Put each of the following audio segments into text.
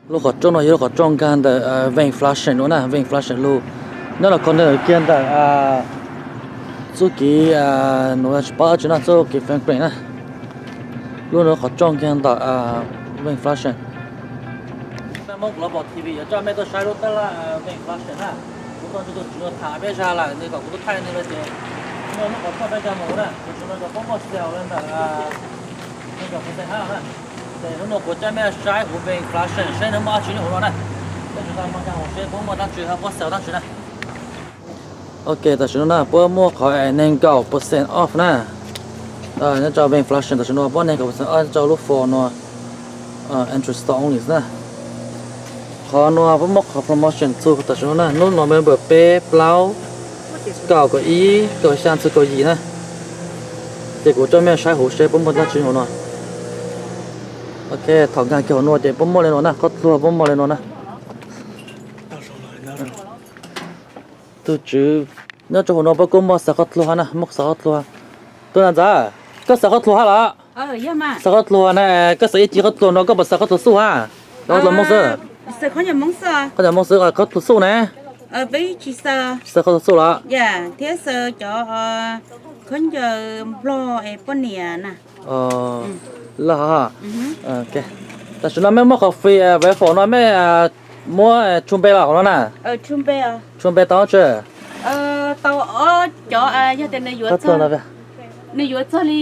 Lub qhov rooj no yog lub qhov rooj nkag ntawm Veng Flushing no na, Veng Flushing lug. Nyob los kho ntawm kiag ntawm txuj kev, nws tsis paub dab tsi no, txuj kev fingerprint na. Lub no qhov rooj nkag ntawm Veng Flushing. Hmoob Global T V yuav coj mej tuaj saib lub tab laj Veng Flushing na. Kuv tuaj nrug tus tswv no tham peb zag lawm, nws kom kuv tuaj thaij nws lawm ces, no muab qhov rooj peb coj mus na, tus tswv no kom peb muaj sale ntawm nees nkaum percent off na. Ces hnub no kuv coj mej saib huv Veng Flushing seb nws muaj dab tsi nyob huv no na. Peb tsum tau mloog nkag huv seb puab muaj dab tsi ho puab sale dab tsi na. Ok, tam sim no na puab muaj qhov nees nkaum percent off na. Nyob rau Veng Flushing tam sim no puab nees nkaum percent off nyob rau lub floor no, entry staff only na. Qhov no puab muaj qhov promotion txug tam sim no na, hnub November peb, plaub, kaum, kaum ib, kaum xya txug kaum yim na. Ces kuv coj mej saib huv seb puab muaj dab tsi huv no. Ok, thaum nkag kiag huv no ces puab muaj li no na, qhov dluag puab muaj li no na. Tus tswv, nyob rau huv no puab kuj muaj xaws qhov dluag na, muaj xaws qhov dluag. Tub Nas Ntxawm, koj xaws qhov dluag hab los? Xaws qhov dluag na, koj xaws ib ci qhov dluag no koj puas xaws qhov dluag xuj hab? Los qhov dluag Moob xwb. Qhov dluag Moob xwb, qhov dluag xuj na. Xaws qhov dluag xuj los? Thiab xaws cov khaub ncaws Nplog es poj niam na. Lawm hos. Tam sim no mej muab qhov free raffle no mej muab tshu npe los qhov no na? Tshu npe tau tsi? Tau ob cov, yog tias nws yuav txog li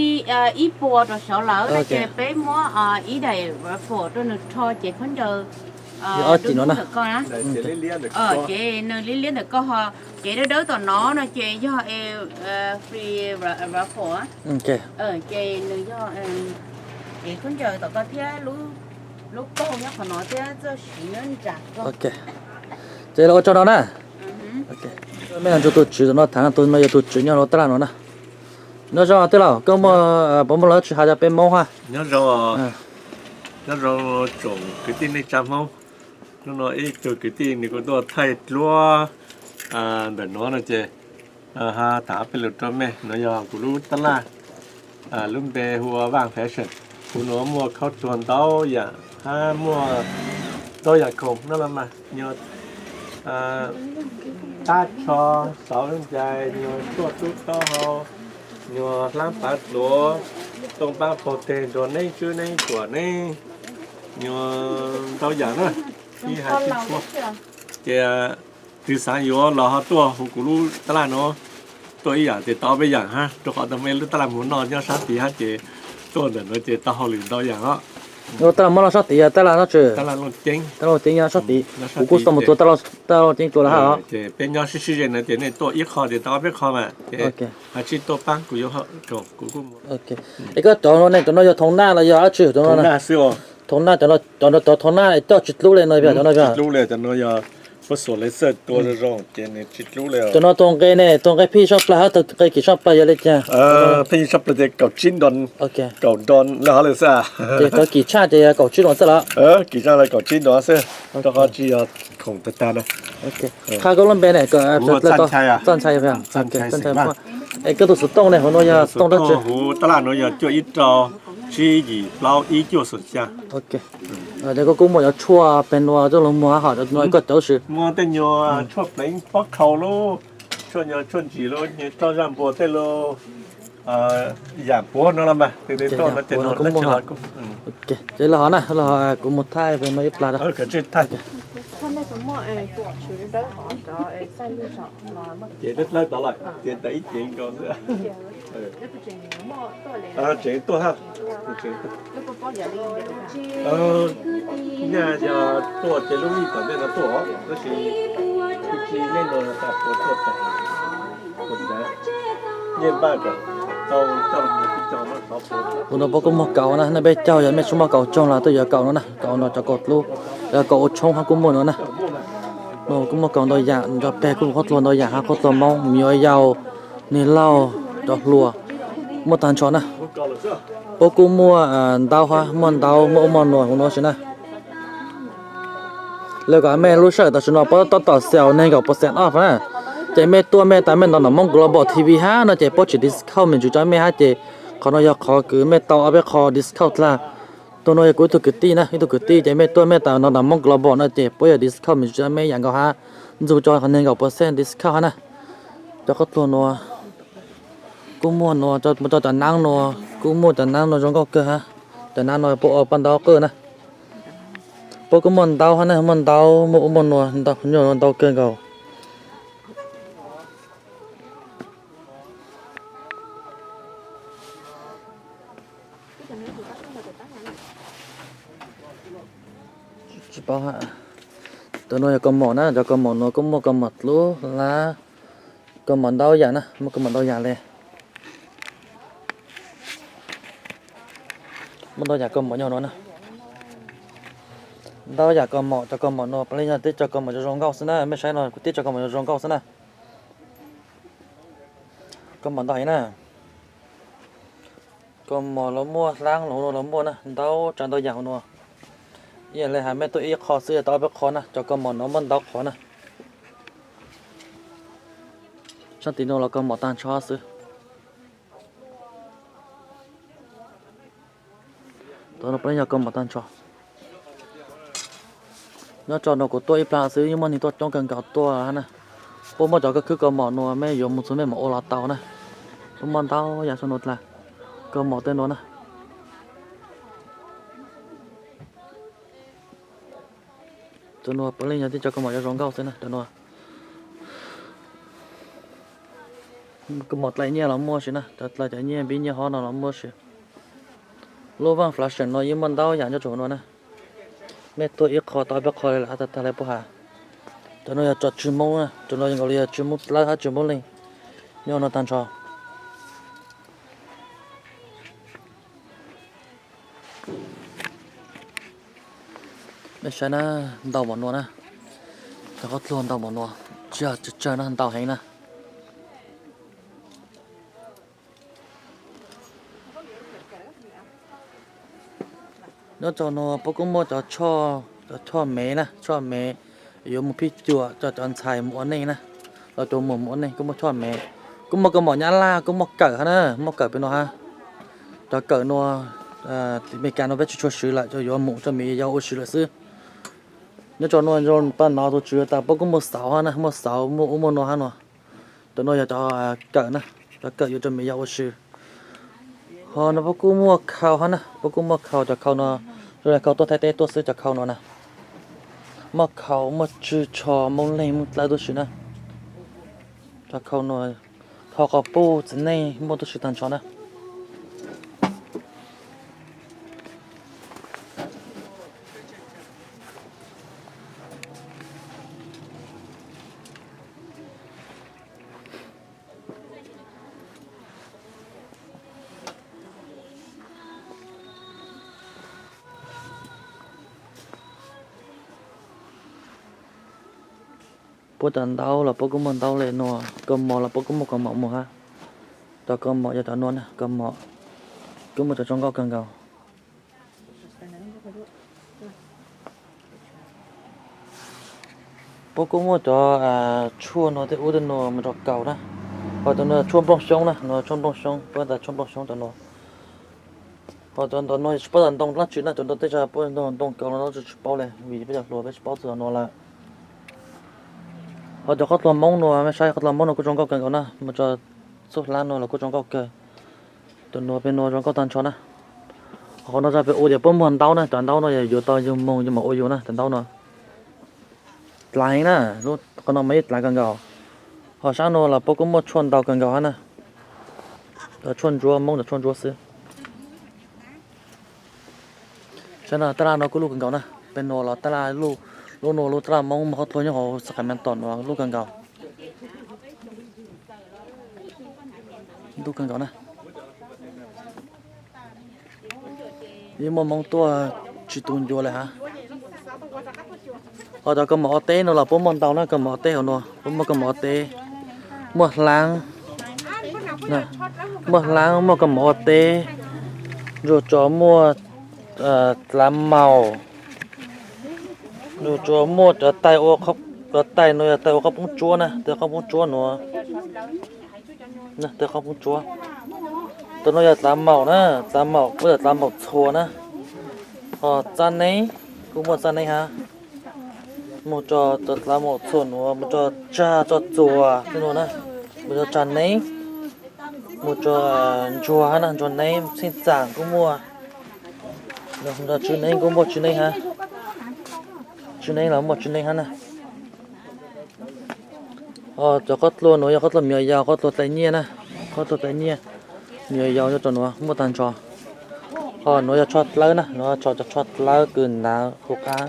ib puas rau saud lawm no ces peb muab ib daim raffle rau nws rho cev khaub ncaws ntawm koj na. Ces nws liab liab ntawm koj ho cev dawb dawb tom no no ces yog free raffle. Ces nws yog cev khaub ncaws tom koj thiab lub paug nyob qhov no thiab txoj siv nyob nram koj. Ces los ua tsaug no na. Mej nrug tus tswv tom no thaam, tus no yog tus tswv nyob rau tab laj no na. Nyob zoo tij laug, koj muaj, puas muaj lus dab tsi has rau peb Moob hab? Nyob zoo tsoom kwv tij neej tsa Hmoob. Hnub no ib tug kwv tij nws kuj tuaj thaij duab ntawm no no ces ho tham ob peb lus rau mej. No yog kuv lub tab laj, lub npe hu ua Vaj Fashion. Kuv nuav muaj khaub dluag ntau yaam hab muaj ntau yaam khoom no los mas, nyuag tab tsho, xauv ncais, nyuag tshuaj tub taub hau, nyuag hlaab pav dluav, tooj paab paug teg nrug neeb tswb neeb tuam neeb, nyuag ntau yaam na, ib haiv tib tshuaj. Ces twg xaav yuav los ho tuaj huv kuv lub tab laj nuav, tuaj ib yaam ces tau ob peb yaam hab, rua qhov tau muaj ib lub tab laj muag noj nyob sab tid hab ces tuaj ntawm nuav ces tau hauj lwm ntau yaam os. Tab laj muag noj sab tid yog tab laj dlaab tsi? Tab laj Looj Ceeb. Tab laj Looj Ceeb nyob sab tid. Kuv kuj tau mus tua tab laj Looj Ceeb dlua lawm hab os. Ces peb nyob sib sib ze na ces nej tuaj ib qho ces tau ob peb qho mas ces hab tsis tuaj paab kuv yuav, kuv kuj. Es koj cov no ne, cov no yog thoov naj los yog dab tsi? Thoov naj xwb. Thoov naj, cov no cov thoov naj coj tsis dlub li no, cov no yog, cov no yog puab xuas laser tua zoo zoo ces nws tsis dlub li. Cov no tua nqe ne, tua nqe phij sab plawg hab tua nqe kim sab plawg yog li cas? Phij sab plawg ces kaum tsib nrov, kaum nrov lawm hov lawm xwb. Ces cov kim tshaj ces yog kaum tsib nrov xwb los? Kim tshaj kaum tsib nrov xwb, rau qhov tsis yog khoom tag tag na. Qha koj lub npe ne. Txaj Ntshai. Es koj tus xuv tooj ne, huv nuav yog tooj dlaab tsi? Huv tab laj nuav yog cuaj ib rau tsib yim plaub ib cuaj xoom xya. Ces koj kuj muaj cov tshuaj peg nuav coj lug muag hab hom, cov nuav koj cov lub si. Muaj tej nyuag tshuaj pleev pob khau lub, tshuaj nyuag tshuaj ntsim lub, roj zaj npua tej lub, yaam puav no los mas. Ces los hov na, los kuv mus thaij peg nuav ib plag rau. Ces dawb dawb tod lawm, ces ntawm ib cev nkaus xwb. Tseem tuaj hab. Nyaj yog tuaj ces lub ib tom ntej no tuaj, tab sis kuv tsis nej no tas puas tuaj tas. Nyaj npaj kom tau coj mus tib co no xov puas. Huv nuav puab kuj muag kaus na, nej peb caug yog mej tsis muaj kaus tsoog los tuaj yuav kaus no na, kaus no cov kaus dlub, cov kaus ua tshoob hab kuj muaj no na. Kuj muaj kaus ntau yaam, cov peg kuj qhob dluag ntau yaam hab, qhob dluag Moob, me nyuam yaus, neeg laug, cov hluas, muaj tag nrho na. Puab kuj muaj ntaub hab, muaj ntaub, muaj ub muaj no huv nuav si na. Lawv kom mej lub sij hawm tam sim no puab tab tom sale nees nkaum percent off na. Ces mej tuaj mej tas mej ntaus nov Moob Global T V hab no ces puab tseem discount me ntsis rau mej hab ces qhov no yog qhov kws mej tau ob peb qho discount dlawg. Tus no yog kuv ib tug kwv tij na, ib tug kwv tij ces mej tuaj mej tau no tas Hmoob Global no ces puab yuav discount me ntsis mej yam nkaus hab, ntxug tso nees nkaum percent discount hab na. Cov qhob tluag nuav kuj muaj nuav, cov naab nuav kuj muaj, cov naab nuav zoo nkauj kawg hab. Cov naab nuav puab ua paj ntaub qwj na. Puab kuj muaj ntaub hab na, muaj ntaub muaj ub muaj nuav, nyuaj ntau kawg nkaus. Tsis paub hab. Cov nuav yog kaus mom na, cov kaus mom nuav kuj muaj kaus mom dlub hlab, kaus mom ntau yam na, muaj kaus mom ntau yam le. Muaj ntau yam kaus mom nyob nuav na. Ntau yam kaus mom, cov kaus mom nuav puav leej yog tib cov kaus mom zoo zoo nkauj xwb na, mej saib no kuv tib cov kaus mom zoo zoo nkauj xwb na. Kaus mom ntau heev na. Kaus mom los muaj, hlab los muaj na, ntau tsav ntau yam hauv nuav. Ib yam le has mej tuaj ib qho xwb tau ob peb qho na, cov kaus mom nuav muaj ntau qhov na. Sab tim nuav los kaus mom tag nrho xwb. Tau no puav leej yog kaus mom tag nrho. Nyob rau no kuv tuaj ib plag xwb yeej muaj neeg tuaj coob kawg nkaus tuaj hab na. Puab muab cov kab khwb kaus mom nuav mej yuav mus txug mej mam ua los tau na. Puab muaj ntau yam sab nuav dlawg, kaus mom tej nuav na. Cov nuav puav leej yog tib cov kaus mom zoo zoo nkauj xwb na, cov nuav. Kaus mom dlai nyiaj los muaj sis na, cov dlai cov nyiaj npib nyiaj hob no los muaj sis. Lub vaaj flash no yeej muaj ntau yam nyob rau nuav na. Mej tuaj ib qho tau peb qho le lawm hab, tag tag le puab has. Cov nuav yog tso tswv Hmoob na, cov nuav yog nkaus li yog tswv Hmoob dlawb hab tswv Hmoob leej nyob nuav tag nrho. Mej saib na, ntau npaum nuav na, cov qhob tluag ntau npaum nuav, tsis yog tsawg tsawg na, ntau heev na. Nyob rau nuav puab kuj muaj cov, cov choj mev na, choj mev yuav mus phij cuam rau cov ntxhais mus ua neej na, los cov muam mus ua neej kuj muaj choj mev. Kuj muaj kaus mom nyab laj kuj muaj kawm hab na, muaj kawm pem nuav hab. Cov kawm nuav, tim Meskas nuav peb tsis tshua swv lawm, cov yuav mus rau Mes Yau ua si lawm xwb. Nyob rau nuav paj nov tus tswv tas puab kuj muaj xauv hab na, muaj xauv muaj ub muaj nuav hab nuav. Cov nuav yog cov kawm na, cov kawm yuav rau Mes Yau ua si. Ho no puab kuj muaj khau hab na, puab kuj muaj khau, cov khau no zoo li khau tuaj Thaib teb tuaj xwb cov khau no na. Muaj khau muaj tswj tsho Moob Leeg Moob Dlawb tuaj si na. Cov khau no, khau quas puj txiv neej muaj tuaj si tag nrho na. Puab cov ntaub los puab kuj muaj ntaub le nuav, kaus mom los puab kuj muaj kaus mom muag hab. Cov kaus mom yog cov nuav na, kaus mom kuj muaj cov zoo nkauj kawg nkaus. Puab kuj muaj cov tshuaj nuav tej ub tej nuav mus rau kaus na. Ho cov nuav tshuaj nplooj xyoob na, nuav tshuaj nplooj xyoob, puab tas tshuaj nplooj xyoob cov nuav. Ho cov ntawm no tsis paub tas ntoo dlaab tsi na, cov ntoo tej zag puab ntoo kaus no tsis paub le, vim peb cov hluas peb tsis paub txog no lawm. Ho cov qhob tluag Moob nuav, mej saib qhob tluag Moob nuav kuj zoo nkauj kawg nkaus na, mus rau txuj hlab nuav los kuj zoo nkauj kawg. Cov nuav pem nuav zoo nkauj tag nrho na. Qhov no tas pem ua tias puab muag ntaub na, cov ntaub no yog yuav tau yug moog yug mam ua yug na, cov ntaub no dlaav heev na, qhov no mas yeej dlaav kawg nkaus. Ho sab nuav los puab kuj muaj tshuaj ntau kawg nkaus hab na. Cov tshuaj ntsuab Moob, cov tshuaj ntsuab xwb. Sab no taj laj no kuj luj kawg nkaus na, pem nuav los taj laj, lub nuav lub taj laj Moob muaj qhob tluag nyob hauv Sacramento nuav luj kawg nkaus. Luj kawg nkaus na. Yeej muaj Moob tuaj tsis tu ncua le hab. Ho cov kaus mom ua teb no los puab muaj ntau na, kaus mom ua teb hauv nuav, puab muaj kaus mom ua teb, muaj hlaab, muaj hlaab, muaj kaus mom ua teb, nrug tso muaj dlav maum, nrug tso muaj cov tais ua, cov tais no yog tais ua qaab poob tsuab na, tais qaab poob tsuab nuav, tais qaab poob tsuab. Cov no yog dlav maum na, dlav maum, puab yog dlav maum txhua na. Ho txab neeb, kuj muaj txab neeb hab. Mus tso, txav mus txhua nuav, mus tso tsag tso txuas txhua nuav na. Mus tso tsag neeb, mus tso ntsuag hab na, ntsuag neeb, txheej txam kuj muaj. Mus tso tswb neeb kuj muaj tswb neeb hab. Tswb neeb los muaj tswb neeb hab na. Ho cov qhob tlua nuav yog qhob tlua me nyuam yaus, qhob tlua tais nyiaj na, qhob tlua tais nyiaj, me nyuam yaus nyob rau nuav muaj tag nrho. Ho nuav yog tsho dlawb na, nuav tsho, cov tsho dlawb kws hnav huv qab.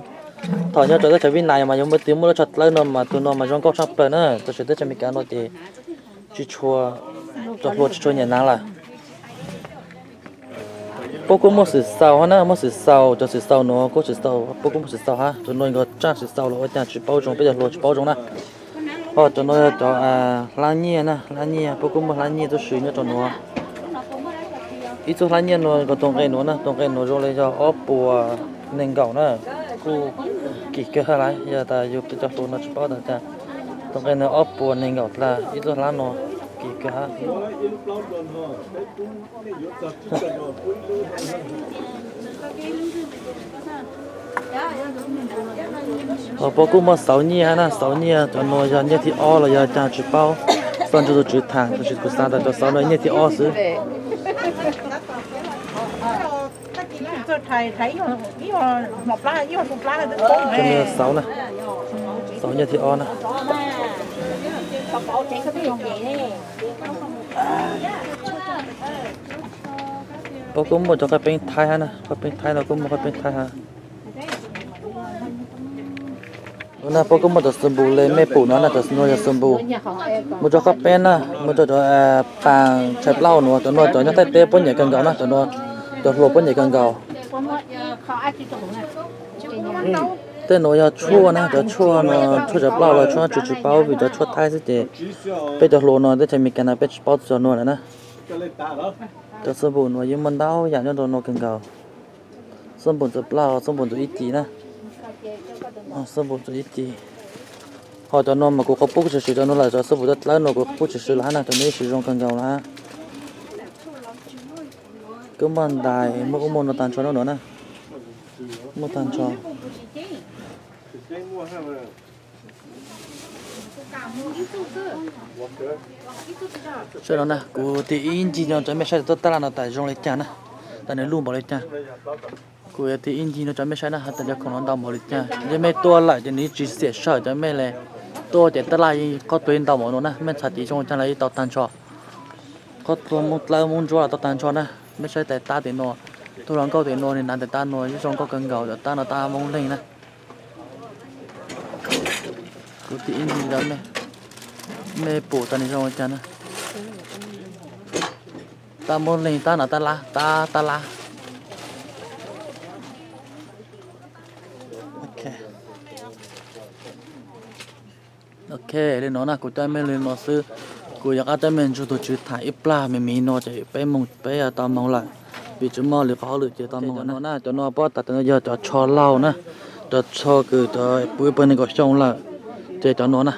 Thaum nyob rau teb chaws Vib Nais mas yuav muaj, twb muaj lub tsho dlawb no mas tus no mas zoo nkauj tshaj plaws na, tab sis teb chaws Amelikas no ces tsis tshua, cov hluas tsis tshua nyiam hnav lawm. Puab kuj muaj xwm xaus hab na, muaj xwm xaus, cov xwm xaus nuav kuj xwm xaus, puab kuj muaj xwm xaus hab, cov nuav nkawd tsaaj xwm xaus los ua cas tsis paub zoo, peb cov hluas tsis paub zoo na. Ho cov nuav yog cov hlab nyiaj na, hlab nyiaj, puab kuj muaj hlab nyiaj txuj si nyob rau nuav. Ib txuj hlab nyiaj nuav nkawd tus nqe nuav na, tus nqe nuav zoo li yog ob puas nees nkaum na, kuj kim kawg hab lawm, yog tas yus peb cov hluas no tsis paub tas cas. Tus nqe nuav ob puas nees nkaum dlaag ib txuj hlab nuav, kim kawg hab. Ho puab kuj muaj xauv nyiaj hab na, xauv nyiaj, cov nuav yog nyiaj thib ob los yog cas tsis paub, txog ntsib tus tswv tham, tab sis kuv xav tas cov xauv no nyiaj thib ob xwb. Cov nuav xauv na, xauv nyiaj thib ob na. Puab kuj muaj cov qaj peeb thaib hab na, qaj peeb thaib no kuj muaj qaj peeb thaib hab. Ua na puab kuj muaj cov xoo npum le mej pum no na, cov nuav yog xoo npum. Mus rau qaj peeb na, mus rau cov paas tshais plaub nuav, cov nuav cov nyob Thaib teb puab nyiam kawg nkaus na, cov nuav cov hluas puab nyiam kawg nkaus. Tej nuav yog tshuaj na, cov tshuaj no tshuaj tshais plaub los tshuaj tsis paub, vim cov tshuaj thaib xwb ces peb cov hluas no teb chaws Amelikas no peb tsis paub cov nuav lawm na. Cov xoo npum nuav yeej muaj ntau yam nyob rau nuav kawg nkaus. Xoo npum ntxuav plaub, xoo npum ntxuav ib cim na. Xoo npum ntxuav ib cim. Ho cov nuav mas kuv qhuav pub tshwm sim cov nuav lawm, cov xoo npum dlawb dlawb nuav kuv pub tshwm sim lawm hab na, cov nuav ib tsis zoo kawg nkaus lawm hab. Kuj muaj ntais, muaj ub muaj no tag nrho nuav na. Muaj tag nrho. Saib no na, kuv tig ib ncig no rau mej saib cov tab laj no tas zoo li cas na, tas nws luj npaum li cas. Kuv yuav tig ib ncig no rau mej saib na, has tas cov khoom no ntau npaum li cas. Yog mej tuaj lawm ces nws tsis xiam sij hawm rau mej le, tuaj ces tab laj qhob tua ntau npaum no na, mej txhais tiv zoo li cas los yeej tau tag nrho. Qhob tua Moob Dlawb Moob Ntsuab los tau tag nrho na. Mej saib tais tab tim no, tug hluas nkauj tim no nws hnav tais tab no yeej zoo nkauj kawg nkaus, cov tab no tab Moob Leeg na. Kuv tig ib ncig rau mej, mej pum tas nws zoo li cas na. Tab Moob Leeg, tab no tab lab, tab, tab lab. Ok, li no na, kuv coj mej li no xwb. Kuv yuav rov qab coj mej nrug tus tswv tham ib plag me me no ces peb moog, peb tau moog lawm, vim tsis muaj lwm qhov hauj lwm ces tau moog lawm na. Cov no puab tas, cov no yog cov tsho laug na, cov tsho kws cov puv ib puag nees nkaum xyoo lawm. Ces cov no na,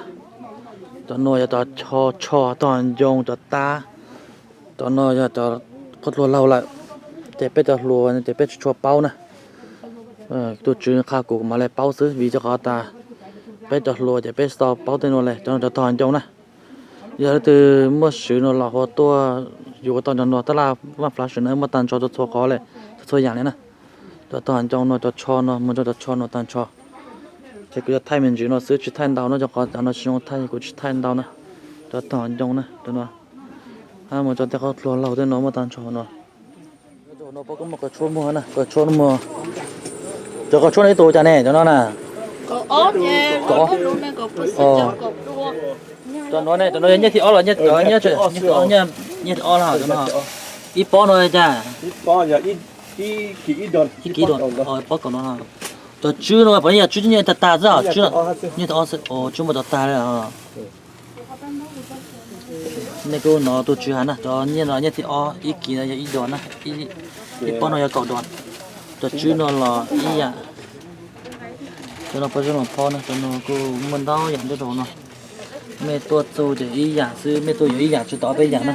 cov no yog cov tsho, tsho tog ncoo, cov tab. Cov no yog cov qhob tlua laug lawm, ces peb cov hluas ces peb tsis tshua paub na. Tus tswv qha kuv mam le paub xwb, vim rau qhov tas peb cov hluas ces peb tsis tau paub tej no le. Cov no cov tog ncoo na, yog leej twg muaj swv no los hu tuaj yuav tau cov no, tab laj Vaj Flav swv na, muaj tag nrho txhua txhua qhov le, txhua txhua yam li na. Cov tog ncoo no, cov tsho no, mus rau cov tsho no tag nrho. Ces kuv yuav thaij me ntsis no xwb, tsis thaij ntau no, rau qhov cov no tsis zoo thaij, kuv tsis thaij ntau na. Cov tog ncoo na, cov no, mus rau tej qhob tlua laug tej no muaj tag nrho no. No puab kuj muaj kaus tshuab muag na, kaus tshuab muag. Cov kaus tshuab no ib tug cas ne, cov no na? Cov no ne, cov no yog nyiaj thib ob los, nyiaj thib ob, nyiaj thib ob los cov no. Ib pob no cas? Ib kiv, ib pob kaum no. Cov tswb no puas yog tswb nyiaj tag tag xwb, tswb nyiaj thib ob xwb, tswb muaj tag tag li. Nej kuj nov tus tswv has na, cov nyiaj no nyiaj thib ob, ib kiv no yog ib dos na, ib pob no yog kaum dos. Cov tswb no los ib yam. Cov no pab zeb los phob na, cov no kuj muaj ntau yam nyob rau no. Mej tuaj txug ces ib yam xwb, mej tuaj yuav ib yam tsis tau peb yam na.